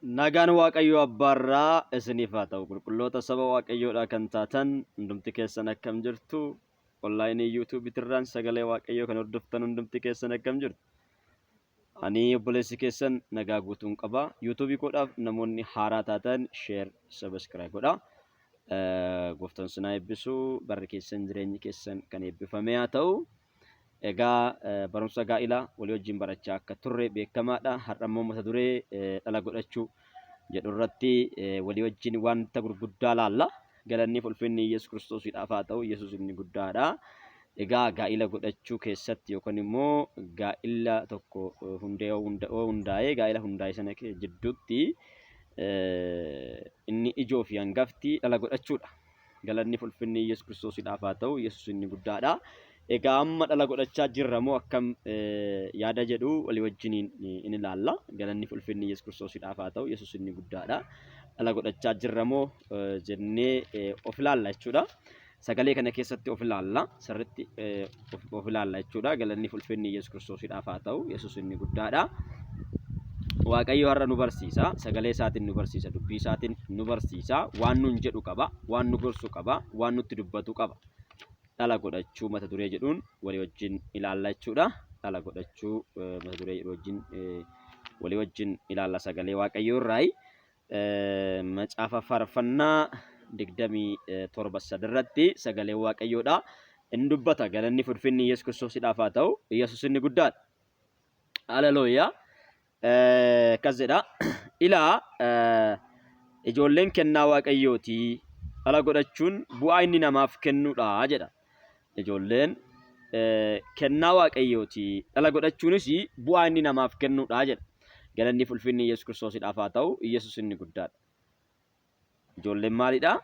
Nagaan Waaqayyoo Abbaarraa isiniif haa ta'u. Qulqulloota saba Waaqayyoodhaa kan taatan hundumti keessan akkam jirtu? Onlaayinii yuutuubitirraan sagalee Waaqayyoo kan hordoftan hundumti keessan akkam jirtu? Ani obboleessi keessan nagaa guutuun qaba. Yuutuubii koodhaaf namoonni haaraa taatan sheer, sabiskiraayib godhaa. Gooftaan sinaa eebbisu. Barri keessan jireenyi keessan kan eebbifame haa ta'u. Egaa barumsa gaa'ilaa walii wajjin barachaa akka turre beekamaadha. Har'a immoo mata duree dhala godhachuu jedhu irratti walii wajjin wanta gurguddaa laalla. Galanni fi ulfinni Yesuus Kiristoosiidhaaf haa ta'u. Yesuus inni guddaadha. Egaa gaa'ila godhachuu keessatti yookaan immoo gaa'ila tokko hundee hundaa'ee gaa'ila hundaa'e sana jidduutti inni ijoo fi hangafti dhala godhachuudha. Galanni fi ulfinni Yesuus Kiristoosiidhaaf haa ta'u. Yesuus inni guddaadha. Egaa amma dhala godhachaa jirra moo akkam yaada jedhu walii wajjiniin in ilaalla. Galanni fi ulfinni Yesuus Kiristoosiidhaaf haa ta'u. Yesuus inni guddaadha. Dhala godhachaa jirra moo jennee of ilaalla jechuudha. Sagalee kana keessatti of ilaalla. Sirriitti of ilaalla jechuudha. Galanni fi ulfinni Yesuus Kiristoosiidhaaf haa ta'u. Yesuus inni guddaadha. Waaqayyo har'a nu barsiisa. Sagalee isaatiin nu barsiisa. Dubbii isaatiin nu barsiisa. Waan nuun jedhu qaba. Waan nu gorsu qaba. Waan nutti dubbatu qaba. Dhala godhachuu mata duree jedhuun walii wajjin ilaalla jechuudha. Dhala godhachuu mata duree jedhu wajjin walii wajjin ilaalla sagalee Waaqayyoo irraayi. Macaafa Faarfannaa 27 irratti sagalee Waaqayyoodha. Inni dubbata galanni fi ulfinni Yesuus Kiristoosidhaaf haa ta'u. Yesuus inni guddaadha. Haleluuyaa. Akkas jedha. Ilaa ijoolleen kennaa Waaqayyooti. Dhala godhachuun bu'aa inni namaaf kennudha jedha. Ijoolleen kennaa Waaqayyooti. Dhala godhachuunis bu'aa inni namaaf kennudha jedha. Galanni fi ulfinni Yesuus Kiristoosidhaaf haa ta'u. Yesuus inni guddaadha. Ijoolleen maalidha?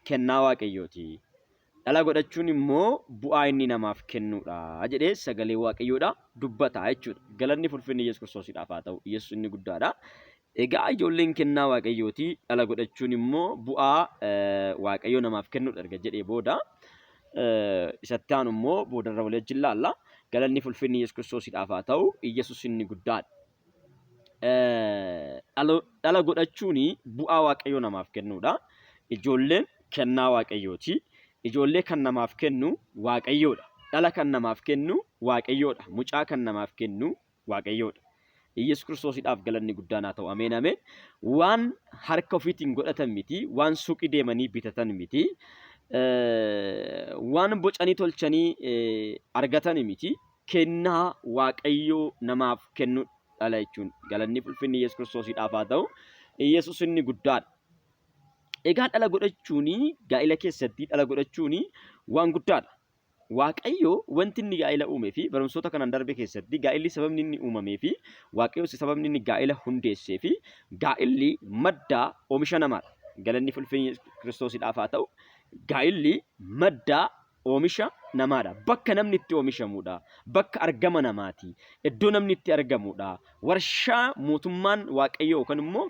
Kennaa Waaqayyooti. Dhala godhachuun immoo bu'aa inni namaaf kennuudha jedhee sagalee Waaqayyoodha dubbata jechuudha. Galanni fi ulfinni Yesuus Kiristoosidhaaf haa ta'u. Yesuus inni guddaadha. Egaa ijoolleen kennaa Waaqayyooti. Dhala godhachuun immoo bu'aa Waaqayyoo namaaf kennuudha erga jedhee booda isatti aanu immoo boodarra walii wajjin laalla. Galanni fi ulfinni Yesuus Kiristoosidhaaf haa ta'u. Yesuus inni guddaadha. Dhala godhachuun bu'aa Waaqayyoo namaaf kennuudha. Ijoolleen kennaa Waaqayyooti. Ijoollee kan namaaf kennu Waaqayyoodha. Dhala kan namaaf kennu Waaqayyoodha. Mucaa kan namaaf kennu Waaqayyoodha. Iyyasuus Kiristoosidhaaf galanni guddaan haa ta'u. Ameen ameen. Waan harka ofiitiin godhatan miti, waan suuqii deemanii bitatan miti, waan bocanii tolchanii argatan miti. Kennaa Waaqayyoo namaaf kennu dhala jechuun galanni ulfinni Yesuus Kiristoosiidhaaf haa ta'u. Yesuus inni guddaadha. Egaa dhala godhachuun gaa'ila keessatti dhala godhachuun waan guddaadha. Waaqayyo wanti inni gaa'ila uumee fi barumsoota kanaan darbe keessatti gaa'illi sababni inni uumamee fi Waaqayyo sababni inni gaa'ila hundeessee fi gaa'illi madda oomisha namaadha. Galanni ulfinni Kiristoosiidhaaf haa ta'u. Gaa'illi madda oomisha namaadha. Bakka namni itti oomishamudha. Bakka argama namaati. Iddoo namni itti argamudha. Warshaa mootummaan Waaqayyoo yookaan immoo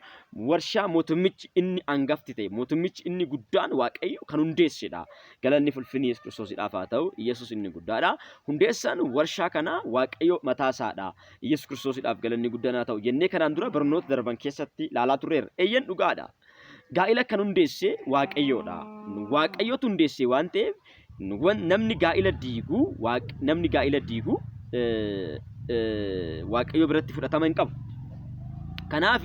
warshaa mootummichi inni angafti ta'e, mootummichi inni guddaan Waaqayyo kan hundeessedha. Galanni fulfinni Yesuus Kiristoosiidhaaf haa ta'u. Yesuus inni guddaadha. Hundeessaan warshaa kanaa Waaqayyo mataa isaadha. Yesuus Kiristoosiidhaaf galanni guddaan haa ta'u jennee kanaan dura barnoota darban keessatti ilaalaa turreerra. Eeyyan dhugaadha. Gaa'ila kan hundeesse Waaqayyoodha. Waaqayyotu hundeesse waan ta'eef namni gaa'ila diigu namni gaa'ila diigu Waaqayyo biratti fudhatama hin qabu. Kanaaf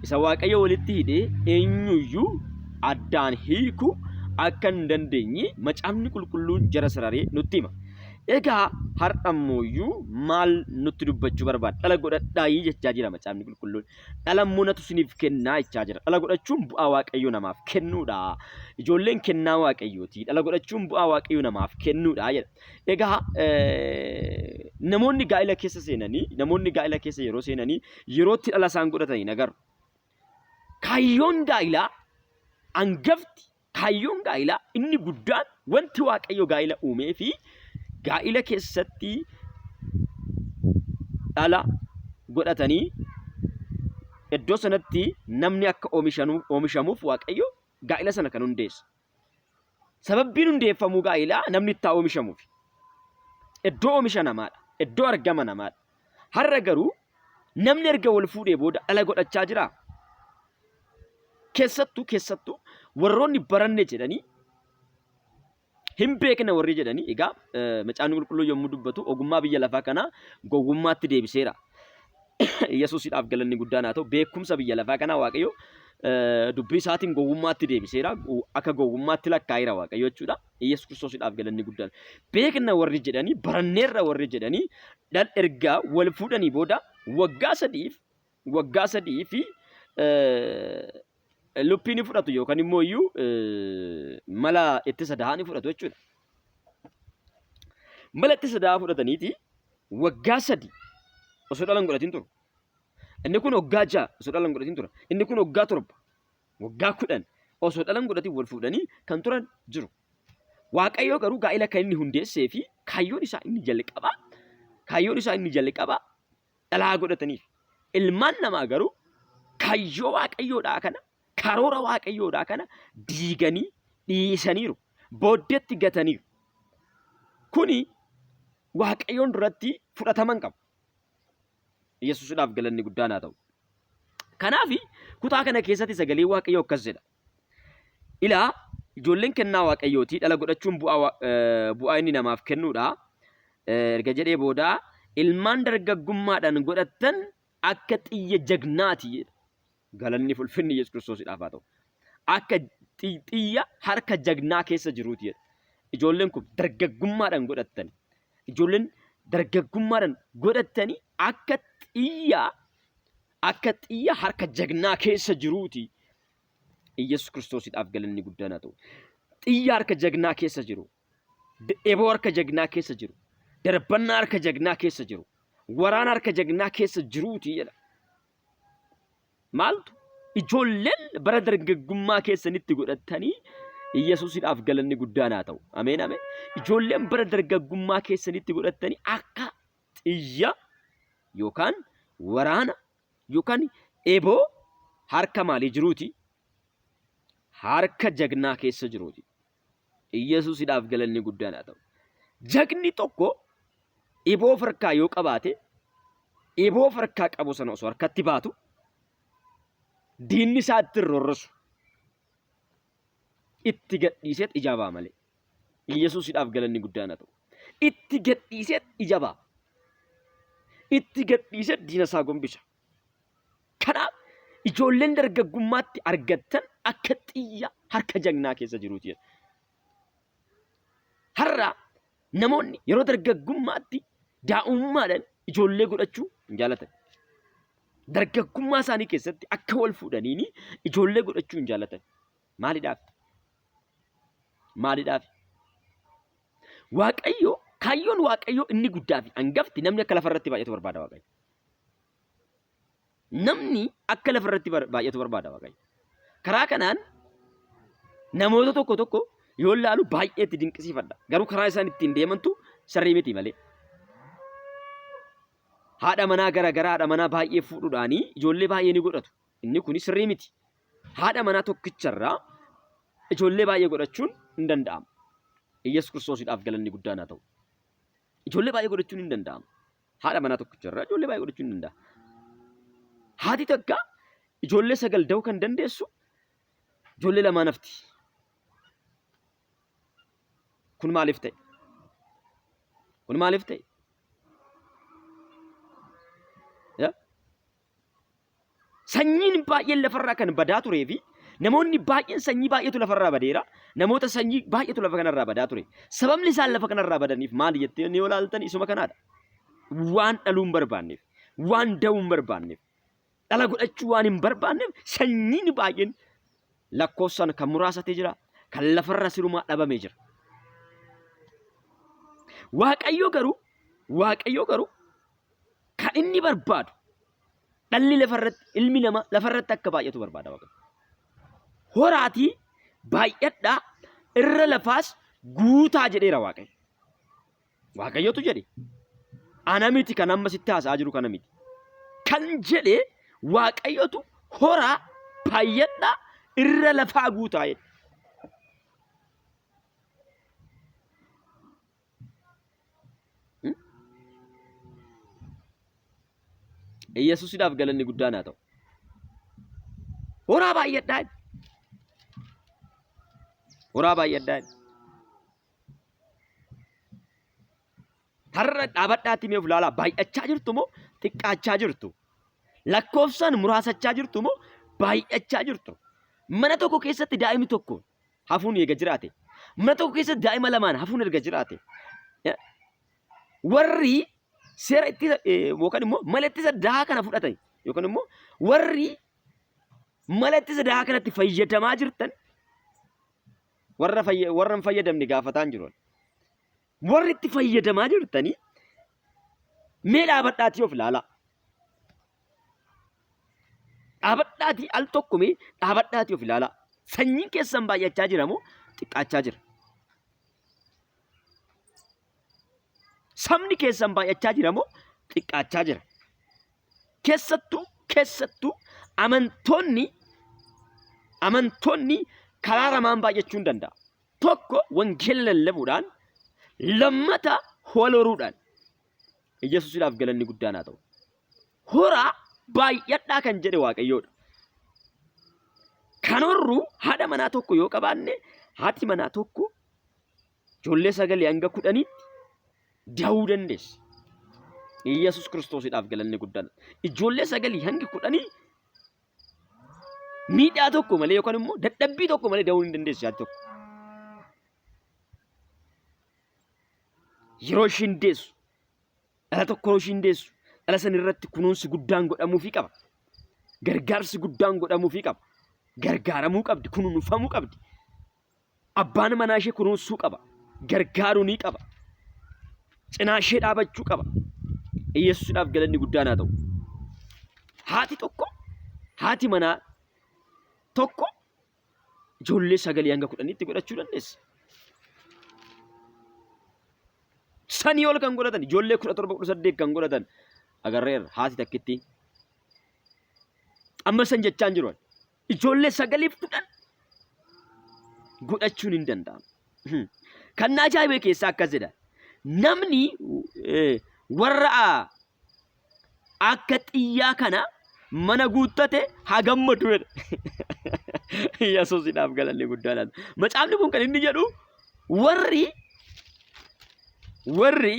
isa Waaqayyo walitti hidhee eenyuyyuu addaan hiiku akka hin dandeenye macaafni qulqulluun jara sararee nutti hima. Egaa har'a immooyyuu maal nutti dubbachuu barbaada? Dhala godhadhaayii jechaa jira macaafni qulqulluun. Dhala immoo natu isiniif kennaa jechaa jira. Dhala godhachuun bu'aa Waaqayyo namaaf kennuudha. Ijoolleen kennaa Waaqayyooti. Dhala godhachuun bu'aa Waaqayyo namaaf kennuudha jedha. Egaa namoonni gaa'ila keessa seenanii namoonni gaa'ila keessa yeroo seenanii yerootti dhala isaan godhatan hin agarru. Kaayyoon gaa'ilaa hangafti Kaayyoon gaa'ilaa inni guddaan wanti Waaqayyo gaa'ila uumee fi gaa'ila keessatti dhala godhatanii iddoo sanatti namni akka oomishamuuf Waaqayyo gaa'ila sana kan hundeesse. Sababbiin hundeeffamuu gaa'ilaa namni itti haa oomishamuuf. Iddoo oomisha namaadha. Iddoo argama namaadha. Har'a garuu namni erga wal fuudhee booda dhala godhachaa jiraa? Keessattuu warroonni baranne jedhanii hin beekne warri jedhanii egaa macaafni qulqulluu yommuu dubbatu ogummaa biyya lafaa kanaa gowwummaatti deebiseera. Yesuusidhaaf galanni guddaan haa ta'u beekumsa biyya lafaa kanaa Waaqayyo dubbii isaatiin gowwummaatti deebiseera. Akka gowwummaatti lakkaa'eera Waaqayyo jechuudha. Yesuus Kiristoosiidhaaf galanni guddaan. Beekna warri jedhanii baranneerra warri jedhanii dhal ergaa wal fuudhanii booda waggaa 3 fi luppii ni fudhatu yookaan immoo iyyuu mala ittisa dahaa ni fudhatu jechuudha. Mala ittisa dahaa fudhataniiti waggaa 3 osoo dhala hin godhatin turu. Inni kun waggaa 6 osoo dhala hin godhatin tura. Inni kun waggaa 7, waggaa 10 osoo dhala hin godhatin wal fuudhanii kan turan jiru. Waaqayyo garuu gaa'ila kan inni hundeessee fi kaayyoon isaa inni jalqabaa dhalaa godhataniif. Ilmaan namaa garuu kaayyoo Waaqayyoodhaa kana, karoora Waaqayyoodhaa kana diiganii dhiisaniiru. Booddeetti gataniiru. Kuni Waaqayyoon duratti fudhatama hin qabu. Yesuusidhaaf galanni guddaan haa ta'u. Kanaaf kutaa kana keessatti sagalee Waaqayyoo akkas jedha. Ilaa ijoolleen kennaa Waaqayyooti dhala godhachuun bu'aa inni namaaf kennuudha. Erga jedhee booda ilmaan dargaggummaadhaan godhattan akka xiyya jagnaati jedha. Galanni fulfinni Yesuus Kiristoosidhaaf haa ta'u. Akka xiyya harka jagnaa keessa jiruuti jedha. Ijoolleen kun dargaggummaadhaan godhattan. Ijoolleen dargaggummaadhaan godhattanii akka xiyya harka jagnaa keessa jiruuti. Iyyasuus Kiristoosiidhaaf galanni guddaan haa ta'u. Xiyya harka jagnaa keessa jiru, eboo harka jagnaa keessa jiru, darbannaa harka jagnaa keessa jiru, waraana harka jagnaa keessa jiruuti jedha. Maaltu ijoolleen bara dargaggummaa keessanitti godhattanii Iyyasuusidhaaf galanni guddaan haa ta'u. Ameen ameen. Ijoolleen bara dargaggummaa keessanitti godhattanii akka xiyya yookaan waraana yookaan eboo harka maalii jiruuti? Harka jagnaa keessa jiruuti. Iyyasuusidhaaf galanni guddaan haa ta'u. Jagni tokko eboo of harkaa yoo qabaate eboo of harkaa qabu sana osoo harkatti baatu diinni isaa itti hin roorrisu. Itti gadhiiseet ijaa ba'a malee. Iyyasuusidhaaf galanni guddaan haa ta'u. Itti gadhiiseet ija ba'a. Itti gadhiiseet diina isaa gombisa. Kanaaf ijoolleen dargaggummaatti argattan akka xiyya harka jagnaa keessa jiruuti jedha. Har'a namoonni yeroo dargaggummaatti daa'imummaadhaan ijoollee godhachuu hin jaalatan. Dargaggummaa isaanii keessatti akka wal fuudhaniini ijoollee godhachuu hin jaalatan. Maalidhaaf? Maalidhaaf? Waaqayyo kaayyoon Waaqayyo inni guddaa fi hangafti namni akka lafarratti baay'atu barbaada Waaqayyo. Namni akka lafarratti baay'atu barbaada Waaqayyo. Karaa kanaan namoota tokko tokko yoo ilaalu baay'ee itti dinqisiifadha. Garuu karaa isaan ittiin deemantu sirrii miti malee. Haadha manaa gara garaa haadha manaa baay'ee fuudhuudhaanii ijoollee baay'ee ni godhatu. Inni kuni sirrii miti. Haadha manaa tokkicharraa ijoollee baay'ee godhachuun hin danda'amu. Iyyasuus Kiristoosiidhaaf galanni guddaan haa ta'u. Ijoollee baay'ee godhachuun hin danda'amu. Haadha manaa tokkicharraa ijoollee baay'ee godhachuun hin danda'amu. Haati takka ijoollee 9 da'uu kan dandeessu ijoollee lamaan hafti. Kun maaliif ta'e? Kun maaliif ta'e? Ya? Sanyiin baay'een lafarraa kan badaa turee fi namoonni baay'een sanyii baay'eetu lafarraa badeera. Namoota sanyii baay'eetu lafa kanarraa badaa ture. Sababni isaan lafa kanarraa badaniif maali jettee yoo ilaaltan isuma kanaadha. Waan dhaluu hin barbaanneef, waan da'uu hin barbaanneef, dhala godhachuu waan hin barbaanneef sanyiin baay'een lakkoofsaan kan muraasatee jira, kan lafarra sirumaa dhabamee jira. Waaqayyo garuu kan inni barbaadu dhalli lafarratti ilmi namaa lafarratti akka baay'atu barbaada Waaqayyo. Horaatii baay'adhaa irra lafaas guutaa jedheera Waaqayyo. Waaqayyotu jedhe. Ana miti kan amma sitti haasa'aa jiru kana miti. Kan jedhe Waaqayyotu horaa baay'adhaa irra lafaa guutaa jedhe. Yesuusidhaaf galanni guddaan haa ta'u. Horaa baay'adhaa. Horaa baay'adhaa jedhe. Har'a dhaabadhaatii mee of ilaalaa baay'achaa jirtu moo xiqqaachaa jirtu? Lakkoofsaan muraasachaa jirtu moo baay'achaa jirtu? Mana tokko keessatti daa'imni tokko hafuun eega jiraate. Mana tokko keessatti daa'ima lamaan hafuun erga jiraate. Warri seera ittisa yookaan immoo mala ittisa dahaa kana fudhatan yookaan immoo warri mala ittisa dahaa kanatti fayyadamaa jirtan warra warra hin fayyadamne gaafataan jiru. Warri itti fayyadamaa jirtanii mee dhaabadhaatii of ilaalaa. Dhaabadhaatii al tokko mee dhaabadhaatii of ilaalaa. Sanyiin keessan baay'achaa jira moo xiqqaachaa jira? Sabni keessan baay'achaa jira moo xiqqaachaa jira? Keessattuu keessattuu amantoonni amantoonni karaa lamaan baay'achuu hin danda'a. Tokko wangeela lallabuudhaan, lammata wal horuudhaan. Yesuusidhaaf galanni guddaan haa ta'u. Horaa baay'adhaa kan jedhe Waaqayyoodha. Kan horru haadha manaa tokko yoo qabaanne haati manaa tokko ijoollee sagalii hanga kudhaniitti da'uu dandeessi. Yesuus Kiristoosidhaaf galanni guddaan. Ijoollee sagalii hanga kudhanii miidhaa tokko malee yookaan immoo dadhabbii tokko malee da'uu hin dandeessu haati tokko. Yeroo ishiin deessu dhala tokko yeroo ishiin deessu dhala san irratti kunuunsi guddaan godhamuufii qaba. Gargaarsi guddaan godhamuufii qaba. Gargaaramuu qabdi, kunuunfamuu qabdi. Abbaan manaa ishee kunuunsuu qaba. Gargaaruu ni qaba. Cinaa ishee dhaabachuu qaba. Yesuusidhaaf galanni guddaan haa ta'u. Haati tokko haati manaa tokko ijoollee sagalii hanga kudhaniitti godhachuu dandeessi. Sanii ol kan godhatan ijoollee 17 18 kan godhatan agarreerra haati takkittiin. Amma san jechaan jiru. Ijoollee sagaliif kudhan godhachuun hin danda'amu. Kan na ajaa'ibe keessaa akkas jedha. Namni warra akka xiyyaa kana mana guuttate haa gammadu jedha. Yesuusidhaaf galanni guddaadha. Macaafni kun kan inni jedhu warri warri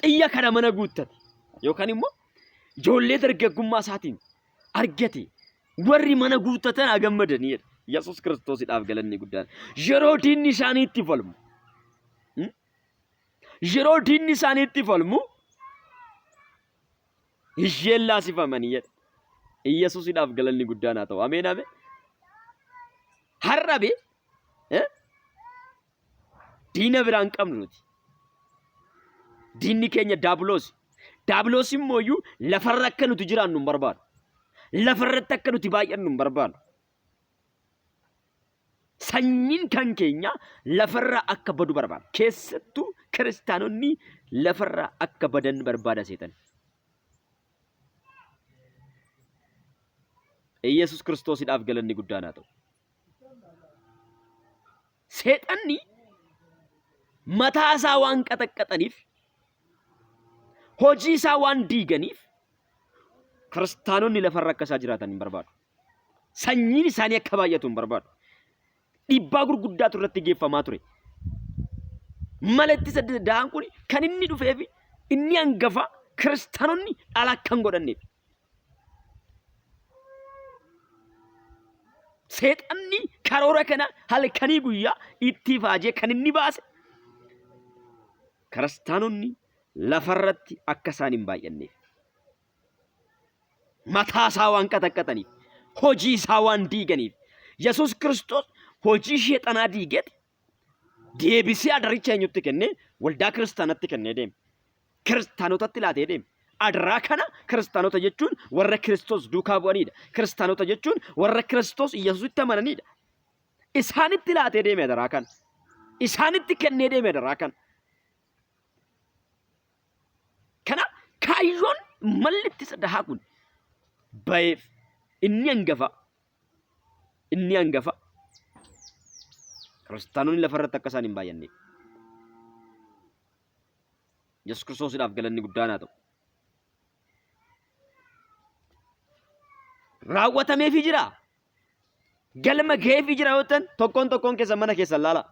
xiyya kana mana guuttate yookaan immoo ijoollee dargaggummaa isaatiin argate warri mana guuttatan haa gammadanii jedha. Yesuus Kiristoosidhaaf galanni guddaan. Yeroo diinni isaanii itti falmu yeroo diinni isaanii itti falmu isheen laasifamanii jedha. Yesuusidhaaf galanni guddaan haa ta'u. Ameen ameen. Har'a bee Diina biraa hin qabnu nuti. Diinni keenya daabiloos. Daabiloos immoo iyyuu lafarra akka nuti jiraannu hin barbaadu. Lafarratti akka nuti baay'annu hin barbaadu. Sanyiin kan keenya lafarra akka badu barbaada. Keessattuu kiristaanonni lafarra akka badan barbaada seexan. Iyyasuus Kiristoosidhaaf galanni guddaan haa ta'u. Seexanni mataa isaa waan qaxaqqaxaniif, hojii isaa waan diiganiif, kiristaanonni lafarra akka isaa jiraatan hin barbaadu. Sanyiin isaanii akka baay'atu hin barbaadu. Dhiibbaa gurguddaatu irratti geeffamaa ture. Mala ittisa da'aan kun kan inni dhufeef inni hangafa kiristaanonni dhala akka hin godhanneef. Seexanni karoora kana halkanii guyyaa itti ifaajee kan inni baase kiristaanonni lafarratti akka isaan hin baay'anneef. Mataa isaa waan qaxaqqaxaniif, hojii isaa waan diiganiif, Yesuus Kiristoos hojii sheexanaa diigeeti deebisee adaricha eenyutti kennee waldaa kiristaanatti kennee deeme. Kiristaanotatti laatee deeme. Adaraa kana kiristaanota jechuun warra Kiristoos duukaa bu'anidha. Kiristaanota jechuun warra Kiristoos Iyyasuusitti amananidha. Isaanitti laatee deeme adaraa kana. Isaanitti kennee deeme adaraa kana. Kanaaf kaayyoon malli ittisa dahaa kun baheef inni hangafa inni hangafa kiristaanonni lafarratti akka isaan hin baay'anneef. Yesuus Kiristoosiidhaaf galanni guddaan haa ta'u. Raawwatameefii jira. Galma ga'eefii jira yoo ta'an tokkoon tokkoon keessan mana keessan laala.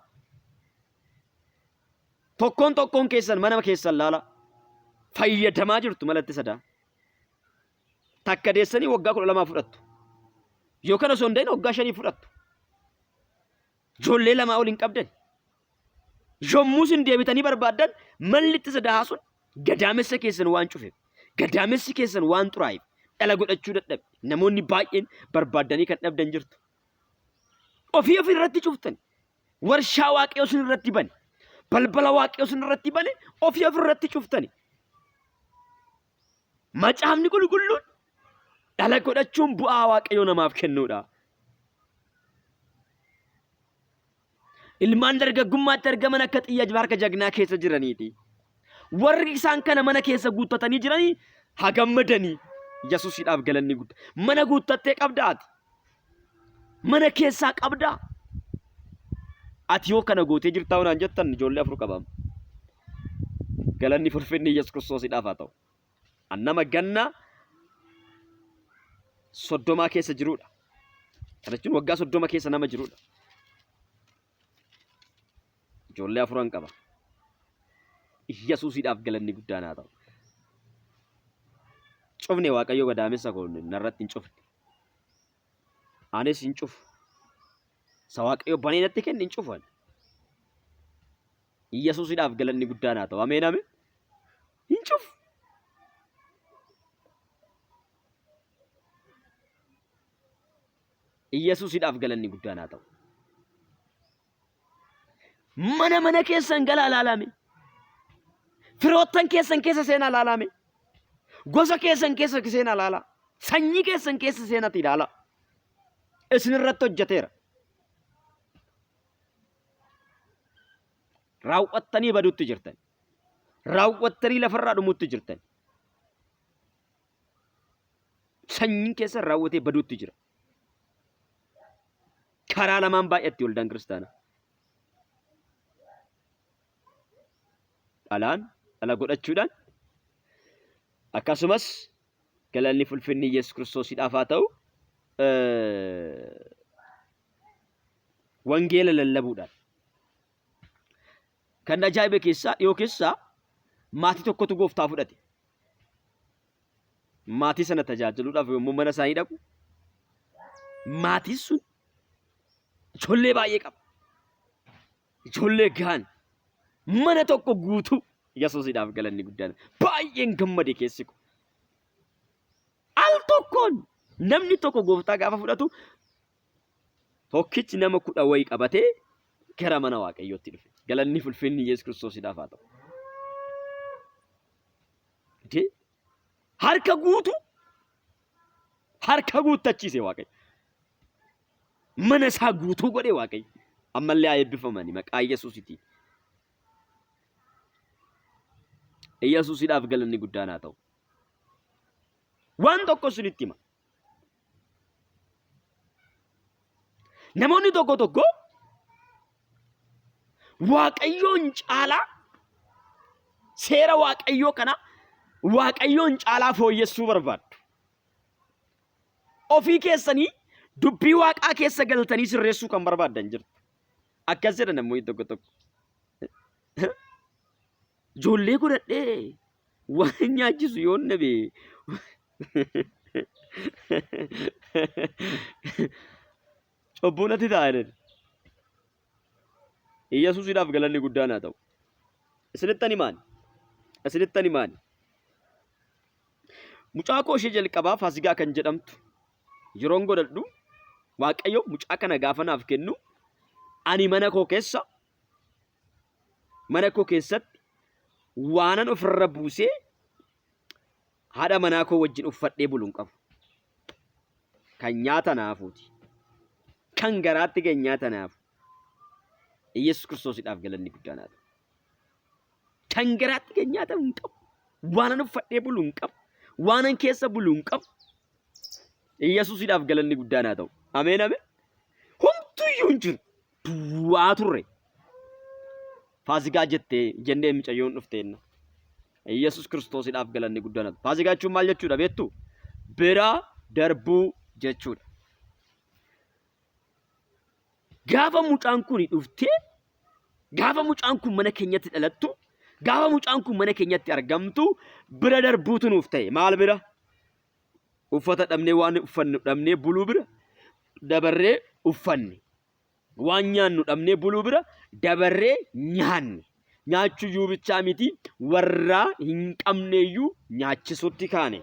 Tokkoon tokkoon keessan mana keessan laala. Fayyadamaa jirtu mala ittisa da'aa. Takka deessanii waggaa 12 fudhattu. Yookaan osoo hin da'in waggaa 5 fudhattu. Ijoollee lamaa ol hin qabdan. Yommuu isin deebitanii barbaaddan malli ittisa dahaa sun gadaamessa keessan waan cufeef, gadaamessi keessan waan xuraa'eef dhala godhachuu dadhabe. Namoonni baay'een barbaaddanii kan dhabdan jirtu. Ofii ofii irratti cuftan. Warshaa waaqayyoo isin irratti bane. Balbala waaqayyoo isin irratti bane ofii ofii irratti cuftani. Macaafni qulqulluun dhala godhachuun bu'aa waaqayyoo namaaf kennuudha. Ilmaan dargaggummaatti argaman akka xiyya harka jagnaa keessa jiraniiti. Warri isaan kana mana keessa guuttatanii jiranii haa gammadanii. Yesuusiidhaaf galanni guddaa. Mana guuttattee qabda ati. Mana keessaa qabdaa. Ati yoo kana gootee jirtaa naan jettan ijoollee afur qaba. Galanni fulfinni Yesuus Kiristoosiidhaaf haa ta'u. An nama ganna 30 keessa jirudha. Kana jechuun waggaa 30 keessa nama jirudha. Ijoollee afuran qaba. Yesuusiidhaaf galanni guddaan haa ta'u. Cufne Waaqayyo gadaamessa koo narratti hin cufne. Anis hin cufu. Isa Waaqayyo banee natti kenne hin cufu ani. Yesuusidhaaf galanni guddaan haa ta'u. Ameen ameen. Hin cufu. Yesuusidhaaf galanni guddaan haa ta'u. Mana mana keessan galaa laalame. Firoottan keessan keessa seenaa laalame. Gosa keessan keessa seenaa laalaa. Sanyii keessan keessa seenati ilaalaa. Isin irratti hojjeteera. Raawwattanii badutti jirtan. Raawwattanii lafarraa dhumutti jirtan. Sanyiin keessan raawwatee baduutti jira. Karaa lamaan baay'atti waldaan kiristaanaa. Dhalaan dhala godhachuudhaan akkasumas galanni fulfinni Yesuus Kiristoosiidhaaf haa ta'u wangeela lallabuudhaan. Kan ajaa'ibe keessaa dhiyoo keessaa maatii tokkotu gooftaa fudhate. Maatii sana tajaajiluudhaaf yommuu mana isaanii dhaqu maatiin sun ijoollee baay'ee qaba. Ijoollee gahan mana tokko guutuu Yesuusidhaaf galanni guddaan baay'een gammade keessi koo. Al tokkoon namni tokko gooftaa gaafa fudhatu tokkichi nama kudha wayi qabatee gara mana Waaqayyootti dhufe. Galanni fulfinni Yesuus Kiristoosiidhaaf haa ta'u. Dee harka guutuu harka guuttachiise Waaqayyo. Mana isaa guutuu godhe Waaqayyo. Ammallee haa eebbifamani maqaa Yesuusitiin. Yesuusidhaaf galanni guddaan haa ta'u. Waan tokko isinitti hima. Namoonni tokko tokko Waaqayyoon caalaa seera Waaqayyoo kana Waaqayyoon caalaa fooyyessuu barbaaddu. Ofii keessanii dubbii Waaqaa keessa galtanii sirreessuu kan barbaaddan jirtu. Akkas jedha namoonni tokko tokko. Ijoollee godhadhee waan nyaachisu yoon dhabe cubbuu natti ta'a jedhan. Iyyasuusidhaaf galanni guddaan haa ta'u. Isinittan himaani. Isinittan himaani. Mucaa koo ishee jalqabaa Faasigaa kan jedhamtu yeroon godhadhu Waaqayyo mucaa kana gaafa naaf kennu ani mana koo keessa mana koo keessatti waanan ofirra buusee haadha manaa koo wajjin uffadhee bulu hin qabu. Kan nyaata naafuuti. Kan garaatti kan nyaata naafu. Iyyasuus Kiristoosidhaaf galanni guddaan haa ta'u. Kan garaatti kan nyaatamu hin qabu. Waanan uffadhee bulu hin qabu. Waanan keessa bulu hin qabu. Iyyasuusidhaaf galanni guddaan haa ta'u. Ameen ameen. Homtuyyuu hin jiru. Duwwaa turre. Faasigaa jettee jennee mucayyoon dhufteenna. Iyyasuus Kiristoosidhaaf galanni guddaan haa ta'u. Faasigaa jechuun maal jechuudha beektu? Bira darbuu jechuudha. Gaafa mucaan kun dhuftee, gaafa mucaan kun mana keenyatti dhalattu, gaafa mucaan kun mana keenyatti argamtu bira darbuutu nuuf ta'e. Maal bira? Uffata dhabnee waan uffannu dhabnee buluu bira dabarree uffanne. Waan nyaannu dhabnee buluu bira dabarree nyaanne. Nyaachuu iyyuu bichaa miti warra hin qabne iyyuu nyaachisuutti kaane.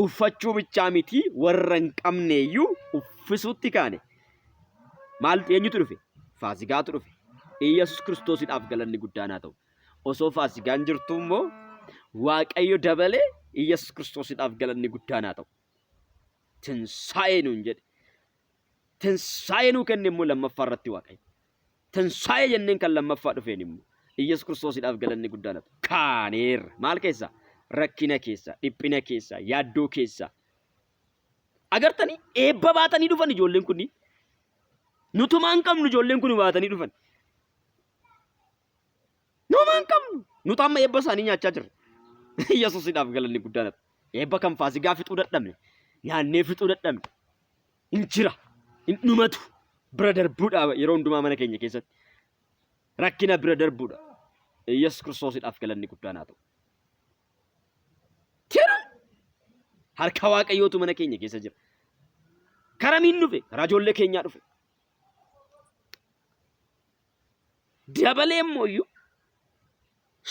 Uffachuu bichaa miti warra hin qabne iyyuu uffisuutti kaane. Maal eenyutu dhufe? Faasigaatu dhufe. Iyyasuus Kiristoosiidhaaf galanni guddaan haa ta'u. Osoo faasigaan jirtuu immoo Waaqayyo dabalee Iyyasuus Kiristoosiidhaaf galanni guddaan haa ta'u. Tinsaa'ee nuun jedhe. Tinsaa'ee nuu kenne immoo lammaffaa irratti Waaqayyo. Tinsaa'ee jenneen kan lammaffaa dhufeen immoo Iyyasuus Kiristoosiidhaaf galanni guddaan haa ta'u. Kaaneerra. Maal keessa? Rakkina keessa, dhiphina keessa, yaaddoo keessa. Agartanii eebba baatanii dhufan ijoolleen kunniin. Nutumaa hin qabnu ijoolleen kun baatanii dhufan. Numaa hin qabnu. Nuti amma eebba isaanii nyaachaa jirra. Yesuusidhaaf galanni guddaan haa ta'u. Eebba kan faasigaa fixuu dadhabne. Nyaannee fixuu dadhabne. Hin jira. Hin dhumatu. Bira darbuudha yeroo hundumaa mana keenya keessatti. Rakkina bira darbuudha. Yesuus Kiristoosidhaaf galanni guddaan haa ta'u. Tira! Harka Waaqayyootu mana keenya keessa jira. Karamiin dhufe? Karaa ijoollee keenyaa dhufe. Dabalee immoo iyyuu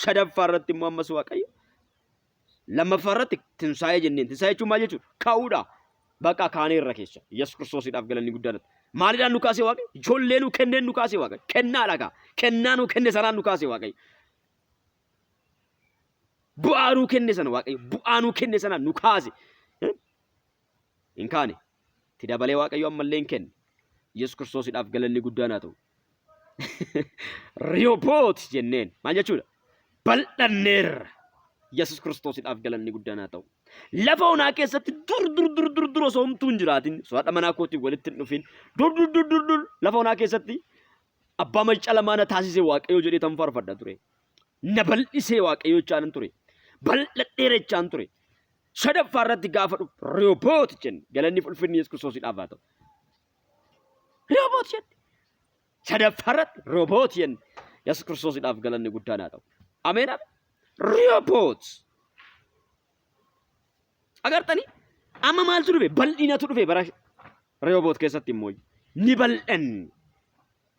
sadaffaa irratti immoo ammas Waaqayyo lammaffaa irratti tinsaa'ee jenneen. Tinsaa'ee jechuun maal jechuudha? Ka'uudha. Bakka kaaneerra keessa. Yesuus Kiristoosiidhaaf galanni guddaan. Maalidhaan nu kaasee Waaqayyo? Ijoollee nu kenneen nu kaasee Waaqayyo. Kennaadha kaa. Kennaa nu kenne sanaan nu kaasee Waaqayyo. Bu'aa nuu kenne sana Waaqayyo. Bu'aa nuu kenne sana nu kaase. Hin kaane. Itti dabalee Waaqayyo ammallee hin kenne. Yesuus Kiristoosiidhaaf galanni guddaan haa ta'u. Riyooboot jenneen. Maal jechuudha? Bal'anneerra. Yesuus Kiristoosiidhaaf galanni guddaan haa ta'u. Lafa onaa keessatti dur dur dur dur dur osoo homtuu hin jiraatin osoo haadha manaa kootiin walitti hin dhufin dur dur dur dur dur lafa onaa keessatti abbaa macca lamaa na taasise Waaqayyo jedhee tan faarfadha ture. Na bal'isee Waaqayyo jechaan ture. Bal'adheera jechaan ture. Sadaffaa irratti gaafa dhufu Riyooboot jenne galanni fi ulfinni Yesuus Kiristoosiidhaaf haa ta'u. Riyooboot jenne. Sadaffaa irratti Riyooboot jenne. Yesuus Kiristoosiidhaaf galanni guddaan haa ta'u. Ameen ameen. Riyooboot. Agartanii amma maaltu dhufe? Bal'inatu dhufe bara Rehooboot keessatti immoo ni bal'anne.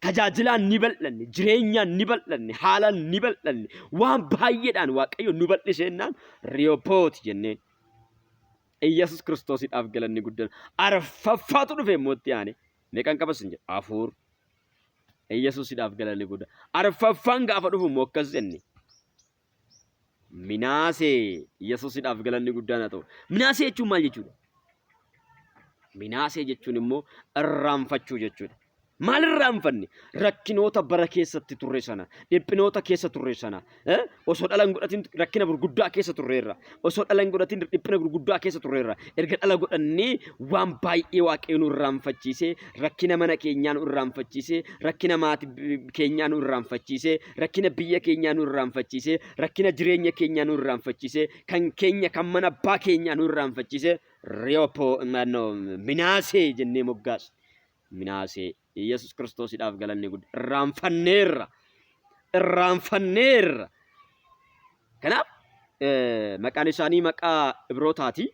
Tajaajilaan ni bal'anne, jireenyaan ni bal'anne, haalaan ni bal'anne, waan baay'eedhaan Waaqayyo nu bal'iseennaan Rehooboot jenneen. Iyyasuus Kiristoosiidhaaf galanni guddaan. Arfaffaatu dhufe immoo itti aane. Meeqan qabas hin jedhu? Afur. Iyyasuusidhaaf galanni guddaan. Arfaffaan gaafa dhufu immoo akkas jenne. Minaasee Yesuusidhaaf galanni guddaan haa ta'u. Minaasee jechuun maal jechuudha? Minaasee jechuun immoo irraanfachuu jechuudha. Maal irraanfanne? Rakkinoota bara keessatti turre sana, dhiphinoota keessa turre sana, osoo dhala hin godhatin rakkina gurguddaa keessa turreerra. Osoo dhala hin godhatin dhiphina gurguddaa keessa turreerra. Erga dhala godhannee waan baay'ee Waaqayyo nu irraanfachiisee, rakkina mana keenyaa nu irraanfachiisee, rakkina maatii keenyaa nu irraanfachiisee, rakkina biyya keenyaa nu irraanfachiisee, rakkina jireenya keenyaa nu irraanfachiisee, kan keenya kan mana abbaa keenyaa nu irraanfachiisee, Riyoopo no, Minaasee jennee moggaasne. Minaasee Yesuus Kiristoosidhaaf galanni guddaa. Irraanfanneerra. Irraanfanneerra. Kanaaf maqaan isaanii maqaa Ibrootaati.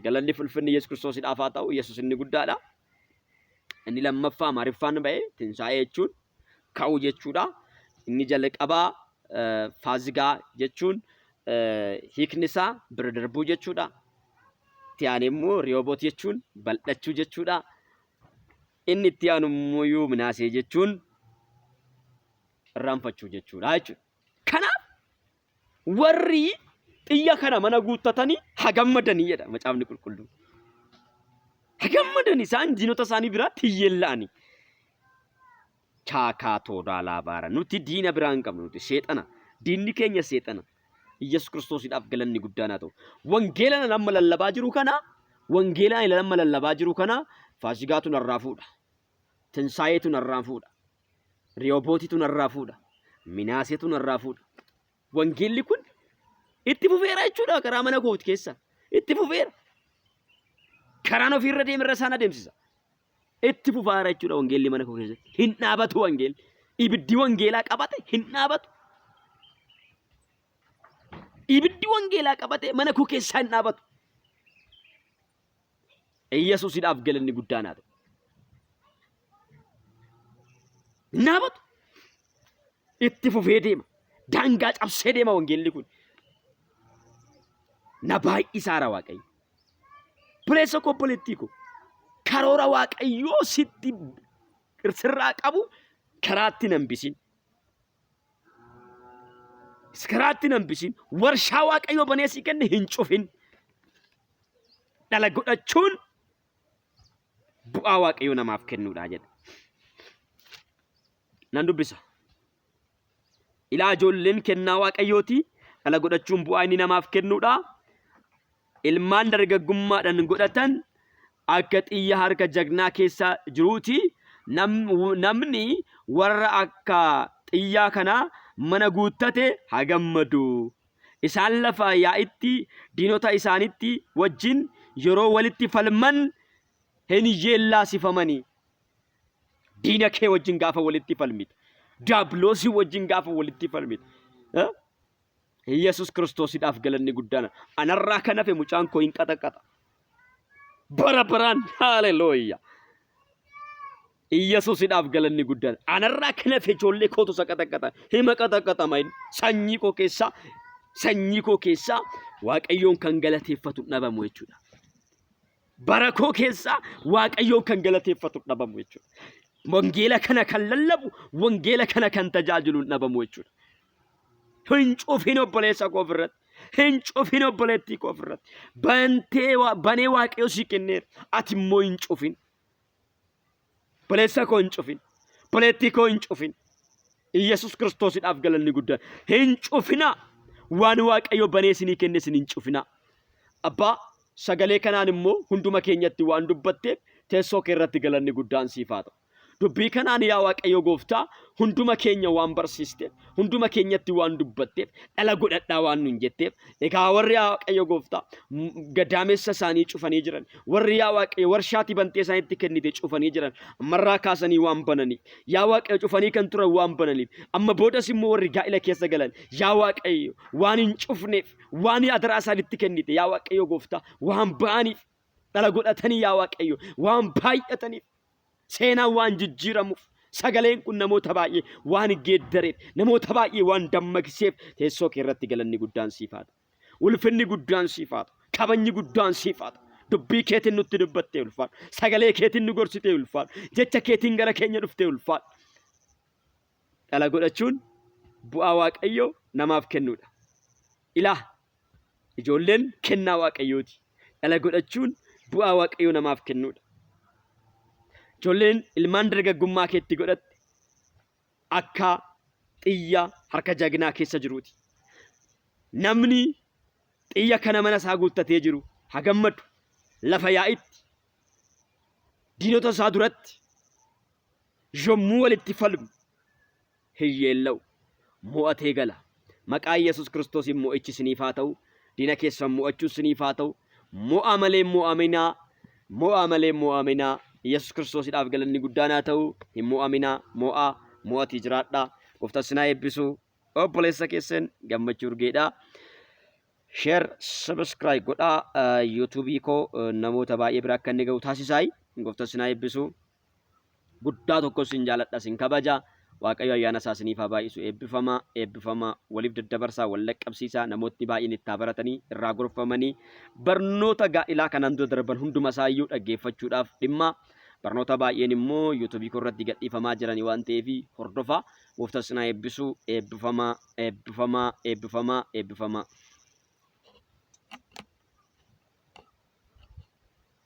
Galanni fi ulfinni Yesuus Kiristoosidhaaf haa ta'u. Yesuus inni guddaadha. Inni lammaffaa Amaariffaan ba'e tinsaa'ee jechuun ka'uu jechuudha. Inni jalqabaa faazigaa jechuun hiikni isaa bira darbuu jechuudha. Itti aanee immoo riyooboot jechuun bal'achuu jechuudha. Inni itti aanu immoo minaasee jechuun irraanfachuu jechuudha jechuudha. Kanaaf Warri xiyya kana mana guuttatanii haa gammadanii jedha macaafni qulqulluun. Haa gammadanii isaan diinota isaanii biraatti hin yeella'anii. Chaakaa toodaa laabaara nuti diina biraa hin qabnu nuti seexana. Diinni keenya seexana. Iyyasuus Kiristoosiidhaaf galanni guddaan haa ta'u. Wangeela nan amma lallabaa jiru kana wangeela ani amma lallabaa jiru kana faasigaatu narraa fuudha. Tinsaayeetu narraa fuudha. Riyobootitu narraa fuudha. Minaaseetu narraa fuudha. Wangeelli kun itti fufeera jechuudha karaa mana kooti keessa. Itti fufeera. Karaan ofiirra deemerra isaan adeemsisa. Itti fufaara jechuudha wangeelli mana koo keessatti. Hin dhaabatu wangeelli. Ibiddi wangeelaa qabate hin dhaabatu. Ibiddi wangeelaa qabate mana koo keessaa hin dhaabatu. Iyyasuusidhaaf galanni guddaan haa ta'u. Hin dhaabatu. Itti fufee deema. Daangaa cabsee deema wangeelli kun. Na baay'isaara Waaqayyo. Obboleessa koo obboleettii koo karoora Waaqayyoo sitti sirraa qabu karaatti hin hambisin. Karaatti hin hambisin. Warshaa Waaqayyoo banee sii kenne hin cufin. Dhala godhachuun bu'aa Waaqayyoo namaaf kennuudha jedha. Nan dubbisa. Ilaa ijoolleen kennaa Waaqayyooti. Dhala godhachuun bu'aa inni namaaf kennuudha. Ilmaan dargaggummaadhaan godhatan akka xiyya harka jagnaa keessa jiruuti. Namni warra akka xiyyaa kanaa mana guuttate haa gammadu. Isaan lafa yaa'itti diinota isaanitti wajjin yeroo walitti falman hin yeellaasifamani. Diina kee wajjin gaafa walitti falmitu. Diyaabloosii wajjin gaafa walitti falmitu. Eh? Yesus Kiristoosiidhaaf galanni guddaan. Anarraa kan hafe mucaan koo hin qaxaqaxa. Bara baraan haalelooyya. Yesuusidhaaf galanni guddaan. Anarraa kan hafe ijoollee kootu isa qaxaqaxa. Hima qaxaqaxama inni. Sanyii koo keessaa sanyii koo keessaa Waaqayyoon kan galateeffatu hin dhabamu jechuudha. Bara koo keessaa Waaqayyoon kan galateeffatu hin dhabamu jechuudha. Wangeela kana kan lallabu, wangeela kana kan tajaajilu hin dhabamu jechuudha. Hin cufin obboleessa koo ofirratti. Hin cufin obboleettii koo ofirratti. Bantee banee Waaqayyo sii kenneera. Ati immoo hin cufin. Obboleessa koo hin cufin. Obboleettii koo hin cufin. Iyyasuus Kiristoosidhaaf galanni guddaan. Hin cufinaa. Waan Waaqayyo banee isinii kenne isin hin cufinaa. Abbaa sagalee kanaan immoo hunduma keenyatti waan dubbatteef teessoo kee irratti galanni guddaan siif haa ta'u. Dubbii kanaan yaa Waaqayyo gooftaa hunduma keenya waan barsiisteef, hunduma keenyatti waan dubbatteef, dhala godhadhaa waan nun jetteef, egaa warri yaa Waaqayyo gooftaa gadaamessa isaanii cufanii jiran, warri yaa Waaqayyo warshaati bantee isaanitti kennite cufanii jiran, ammarraa kaasanii waan bananiif, yaa Waaqayyo cufanii kan turan waan bananiif, amma boodas immoo warri gaa'ila keessa galan, yaa Waaqayyo waan hin cufneef, waan adaraa isaanitti kennite yaa Waaqayyo gooftaa waan ba'aniif, dhala godhatanii yaa Waaqayyo waan baay'ataniif, Seenaan waan jijjiiramuuf sagaleen kun namoota baay'ee waan geeddareef namoota baay'ee waan dammaqseef teessoo kee irratti galanni guddaan siif haa ta'u. Ulfinni guddaan siif haa ta'u. Kabajni guddaan siif haa ta'u. Dubbii keetiin nutti dubbattee ulfaadhu. Sagalee keetiin nu gorsitee ulfaadhu. Jecha keetiin gara keenya dhuftee ulfaadhu. Dhala godhachuun bu'aa Waaqayyoo namaaf kennuudha. Ilaa Ijoolleen kennaa Waaqayyooti. Dhala godhachuun bu'aa Waaqayyoo namaaf kennuudha. Ijoolleen ilmaan dargaggummaa keetti godhatte akka xiyya harka jagnaa keessa jiruuti. Namni xiyya kana mana isaa guuttatee jiru haa gammadu. Lafa yaa'itti diinota isaa duratti yommuu walitti falmu hin yeella'u. Mo'atee gala. Maqaa Yesuus Kiristoosiin mo'ichi isiniif haa ta'u. Diina keessan mo'achuun isiniif haa ta'u. Mo'aa malee hin mo'aminaa. Mo'aa malee hin mo'aminaa. Yesuus Kiristoosiidhaaf galanni guddaan haa ta'u. Hin mo'aminaa. Mo'aa. Mo'atii jiraadhaa. Gooftaan isin haa eebbisu. Obboleessa keessan Gammachuu Urgeedha. Share, subscribe godhaa. YouTube koo namoota baay'ee bira akka inni ga'u taasisaayi. Gooftaan isin haa eebbisu. Guddaa tokko isin jaaladha, isin kabaja. Waaqayyo ayyaana isaa isiniif haa baay'isu. Eebbifamaa, eebbifamaa, waliif daddabarsaa, wal dhaqqabsiisaa, namootni baay'een itti haa baratanii, irraa gorfamanii, barnoota gaa'ilaa kanaan dura darban hunduma isaa iyyuu dhaggeeffachuudhaaf dhimma. Barnoota baay'een immoo yuutuubii koo irratti gadhiifamaa jiranii waan ta'eef hordofaa. Gooftaan isin haa eebbisu. Eebbifamaa, eebbifamaa, eebbifamaa, eebbifamaa.